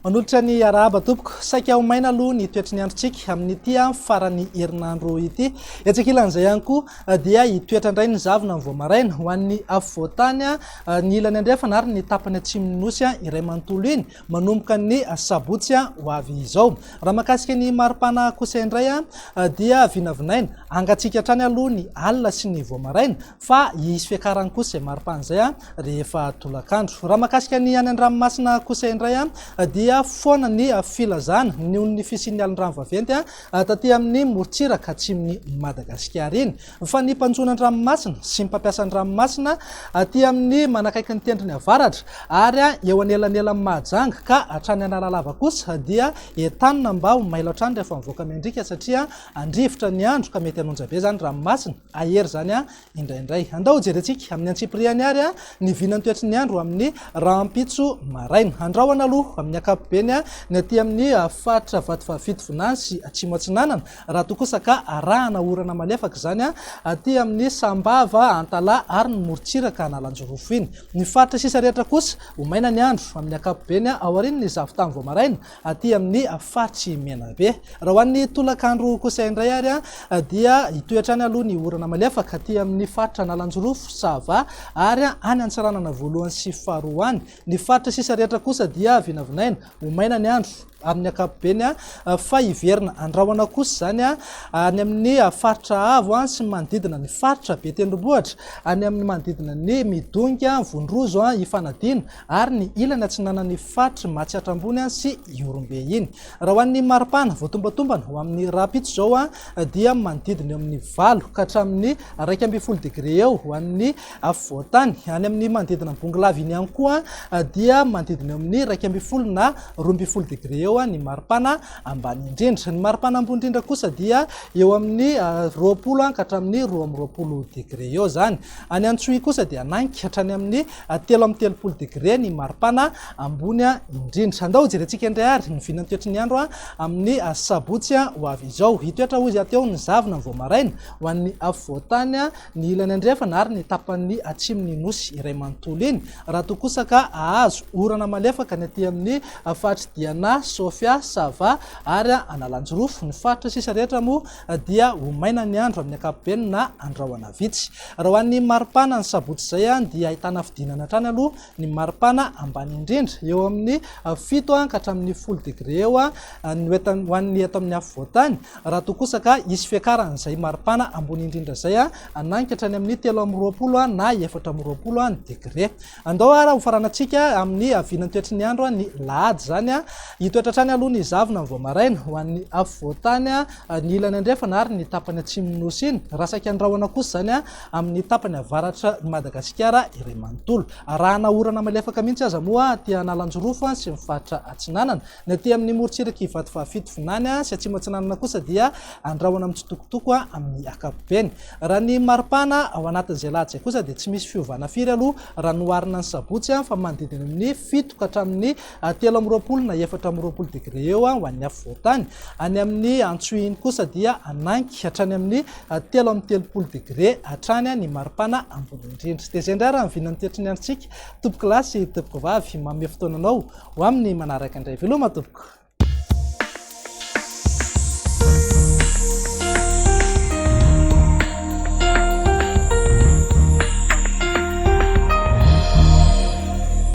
Manolotra ny arahaba tompoko. Saika ho maina aloha ny toetry ny androntsika amin'ity faran'ny herinandro ity. Etsy ankilan'izay ihany koa dia hitoetra indray ny zavona ny vao maraina ho an'ny afovoantany, ny ilany andrefana ary ny tapany atsimon'ny nosy iray manontolo iny manomboka ny sabotsy ho avy izao. Raha mahakasika ny maripana kosa indray dia vinavinaina hangatsiaka hatrany aloha ny alina sy ny vao maraina fa hisy fiakarany kosa izay maripana izay rehefa tolakandro. Raha mahakasika ny any an-dranomasina kosa indray dia foana ny filazana noho ny fisian'ny alin-drano vaventy taty amin'ny morontsiraka atsimon'i Madagasikara iny. Fa ny mpanjono an-dranomasina sy ny mpampiasa ny ranomasina aty amin'ny manakaiky ny tendrony avaratra ary eo anelanelan'i Mahajanga ka hatrany Analalava kosa dia entanina mba ho mailo hatrany rehefa mivoaka miandriaka satria handrivotra ny andro ka mety hanonja be izany ranomasina hahery izany indraindray. Andao hojerentsika amin'ny antsipiriany ary ny vinan'ny toetry ny andro amin'ny rahampitso maraina. Andrahona aloha amin'ny ankapobeny ny aty amin'ny faritra Vatovavy-Fitovinany sy Atsimo Atsinanana raha toa kosa ka arahana orana malefaka izany aty amin'ny Sambava, Antalaha ary ny morontsiraka Analanjirofo iny. Ny faritra sisa rehetra kosa ho maina ny andro amin'ny ankapobeny aorian'ny zavon-tany vao maraina aty amin'ny faritr'i Menabe. Raha ho an'ny tolakandro kosa indray ary dia hitohy hatrany aloha ny orana malefaka aty amin'ny faritra Analanjirofo, Sava ary any Antsiranana voalohany sy faharoa any. Ny faritra sisa rehetra kosa dia vinavinaina ho maina ny andro amin'ny ankapobeny fa hiverina andrahona kosa izany any amin'ny faritra avo sy ny manodidina ny faritra be tendrombohitra, any amin'ny manodidina ny Midongy, Vondrozo, Ifanadiana ary ny ilany atsinanan'ny faritr'i Matsiatra Ambony sy Ihorombe iny. Raha ho an'ny maripana voatombatombana ho amin'ny rahampitso izao dia manodidina eo amin'ny 8 ka hatramin'ny 11 degre eo ho an'ny afovoan-tany. Any amin'ny manodidina ny Bongolava iny ihany koa dia manodidina eo amin'ny 11 na 12 degre eo ny maripana ambany indrindra. Ny maripana ambony indrindra kosa dia eo amin'ny 20 ka hatramin'ny 22 degre eo izany. Any Antsohihy kosa dia hanainga hatrany amin'ny 33 degre ny maripana ambony indrindra. Andao hojerentsika indray ary ny vinan'ny toetry ny andro amin'ny sabotsy ho avy izao. Hitoetra hozy ato eo ny zavona vao maraina ho an'ny afovoan-tany, ny ilany andrefana ary ny tapany atsimon'ny nosy iray manontolo iny. Raha toa kosa ka hahazo orana malefaka ny aty amin'ny faritr'i Diana, Sofia, Sava ary Analanjirofo. Ny faritra sisa rehetra moa dia ho maina ny andro amin'ny ankapobeny na andrahona vitsy. Raha ho an'ny maripana ny sabotsy izay dia ahitana fidinana hatrany aloha ny maripana ambany indrindra, eo amin'ny 7 ka hatramin'ny 10 degre eo ny ho an'ny eto amin'ny afovoan-tany, raha toa kosa ka hisy fiakaran'izay maripana ambony indrindra izay hanainga hatrany amin'ny 23 na 24 degre. Andao ara ho faranantsika amin'ny vinan'ny toetry ny andro ny lahady izany. Hitoetra hatrany aloha ny zavona vao maraina ho an'ny afovoan-tany, ny ilany andrefana ary ny tapany atsimon'ny nosy iny. Raha saika ny rahona kosa izany amin'ny tapany avaratra Madagasikara iray manontolo. Arahana orana malefaka mihitsy aza moa aty Analanjirofo sy ny faritra atsinanana. Ny aty amin'ny morontsirak'i Vatovavy-Fitovinany sy Atsimo Atsinanana kosa dia andrahona mitsitokotoko amin'ny ankapobeny. Raha ny maripana ao anatin'izay lahatra izay kosa dia tsy misy fiovana firy aloha raha noharina ny sabotsy fa manodidina amin'ny 7 ka hatramin'ny 23 na 24 degre eo ho an'ny afovoan-tany. Any amin'ny Antsohihy kosa dia hanainga hatrany amin'ny 33 degre hatrany ny maripana ambony indrindra. Dia izay indray raha ny vinan'ny toetry ny androntsika, tompokolahy sy tompokovavy, manome fotoana anao ho amin'ny manaraka indray. Veloma tompoko!